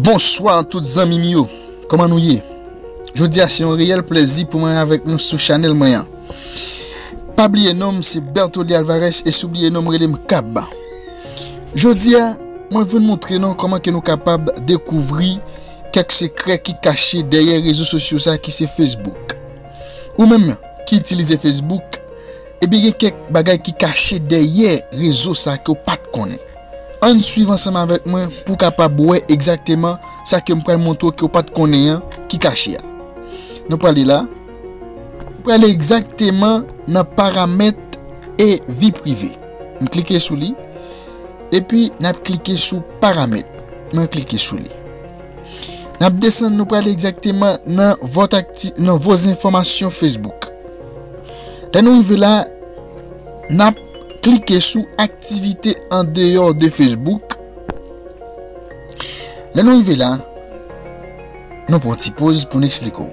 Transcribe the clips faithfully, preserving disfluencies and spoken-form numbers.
Bonswa tout zanmi m yo. Kòman nou ye? Jodi a se yon reyèl plèzi pou mwen avèk nou sou chanèl mwen an. Pa bliye non m se Bertoli Alvarez e si w bliye non m rele m Kab. Jodi a, mwen vin montre nou kòman ke nou kapab dekouvri kèk sekrè ki kache dèyè rezo sosyo sa ki se Facebook. Ou menm ki itilize Facebook, ebyen gen kèk bagay ki kache dèyè rezo sa ke w pa t konnen. Ann swiv ansanm avèk mwen pou w kapab wè egzakteman sa ke m pral montre w ke w pa t konnen an ki kache a. Nou prale la. Nou prale egzakteman nan paramèt e vi prive. M klike sou li. Epi n ap klike sou paramèt. Mwen klike sou li. N ap desann, nou prale egzakteman nan vòt akti-, nan vos enfòmasyon Facebook. Lè nou rive la, n ap klike sou aktivite an deyò de Facebook. Lè nou rive la, nou pran ti poz pou n eksplike w.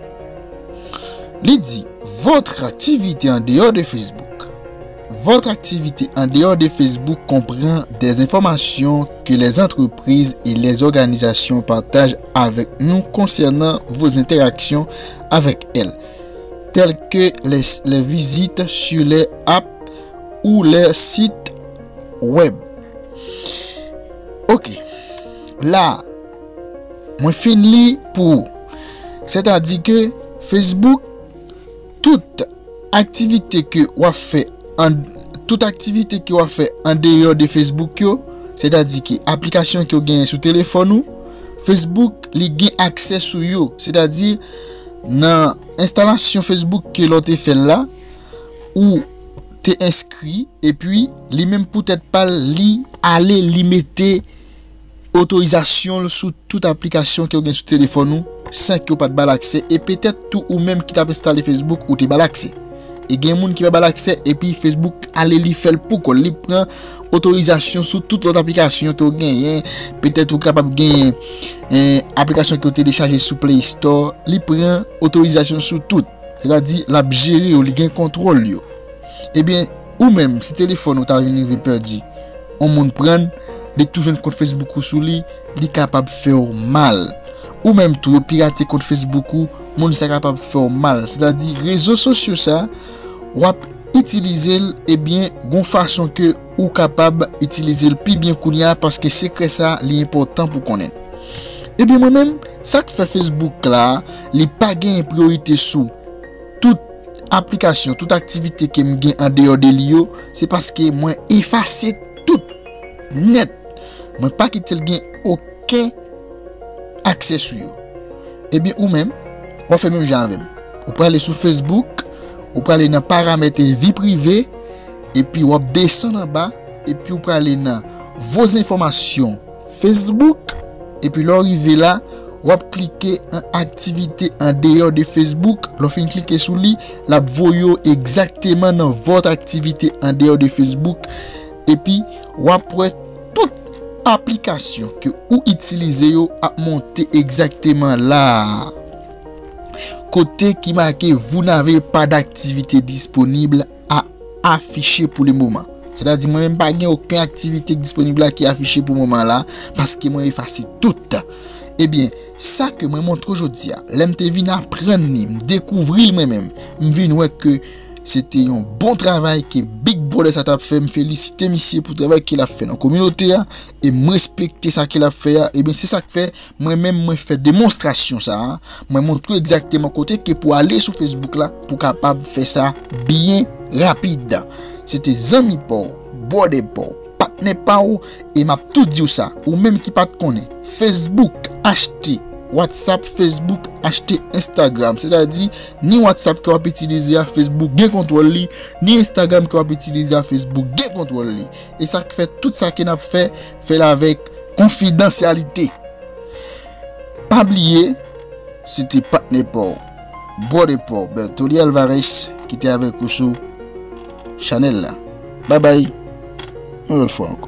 Li di, votre activité en dehors de Facebook. Votre activité en dehors de Facebook comprend des informations que les entreprises et les organisations partagent avec nous concernant vos interactions avec elles, telles que les, les visites sur les apps ou les sites web. Ok. La, mwen fin li pou ou. Sètadi ke Facebook, tout aktivite ke w ap fè an, tout aktivite ke w ap fè an deyò de Facebook yo, sètadi ke aplikasyon ke w genyen sou telefòn ou, Facebook li gen aksè sou yo. Sètadi nan enstalasyon Facebook ke lè w te fè l la, ou te enskri, epi li menm pou tèt pa l, li ale, li mete otorizasyon l sou tout aplikasyon ke w gen sou telefòn ou, san ke w pa t ba l aksè, e petèt tou ou menm ki t ap enstale Facebook, ou te ba l aksè. E gen moun ki pa ba l aksè, epi Facebook ale li fè l pou kò l, li pran otorizasyon sou tout lòt aplikasyon ke w genyen, petèt ou kapab genyen, eh, aplikasyon ke w telechaje sou Play Store, li pran otorizasyon sou tout. Sètadi, l ap jere yo, li gen kontwòl yo. Ebyen, ou menm, si telefòn ou ta vin rive pèdi, yon moun pran l, li tou jwenn kont Facebook ou sou li, li kapab fè w mal. Ou menm tou, yo pirate kont Facebook ou, moun sa kapab fè w mal. Sètadi, rezo sosyo sa, w ap itilize l, ebyen, gon fason ke ou kapab itilize l pi byen kounye a, paske sekrè sa, li enpòtan pou konnen. Ebyen, mwen menm, sa k fè Facebook la, li pa genyen priyorite sou tout aplikasyon, tout aktivite ke m gen an deyò de li yo, se paske mwen efase tout nèt. Mwen pa kite l gen okenn aksè sou yo. Ebyen, ou menm, w ap fè menm jan avè m. Ou prale sou Facebook, ou prale nan paramèt e vi prive, epi w ap desann anba, epi ou prale nan vos enfòmasyon Facebook, epi lè w rive la, w ap klike an aktivite an deyò de Facebook. Lè w fin klike sou li, l ap voye w egzakteman nan vòt aktivite an deyò de Facebook, epi w ap wè tout aplikasyon ke ou itilize yo ap monte egzakteman la a. Kote ki make vous n'avez pas d'activité disponible a afiche pou le moman. Sètadi, mwen menm pa gen okenn aktivite k disponib la ki afiche pou moman la, paske mwen efase tout. Ebyen, sa ke mwen montre w jodi a, lè m te vin aprann li, m dekouvri l mwen menm, m vin wè ke se te yon bon travay ke Big Brother sa t ap fè. M felisite misye pou travay ke l ap fè nan kominote a, e m respekte sa ke l ap fè a. Ebyen, se sa k fè, mwen menm, mwen fè demonstrasyon sa a. Mwen montre w egzakteman kote ke pou ale sou Facebook la, pou kapab fè sa byen rapid. Se te zanmi pa w, brother pa w, patnè pa w, e m ap tou di w sa, ou menm ki pa t konnen, Facebook achte WhatsApp, Facebook achte Instagram. Sètadi, ni WhatsApp ke w ap itilize a, Facebook gen kontwòl li, ni Instagram ke w ap itilize a, Facebook gen kontwòl li. E sa k fè tout sa ke n ap fè, fè l avèk konfidansyalite. Pa bliye, se te patnè pa w, brother pa w, Bertoli Alvarez, ki te avèk ou sou chanèl la. Babay, yon lòt fwa ankò.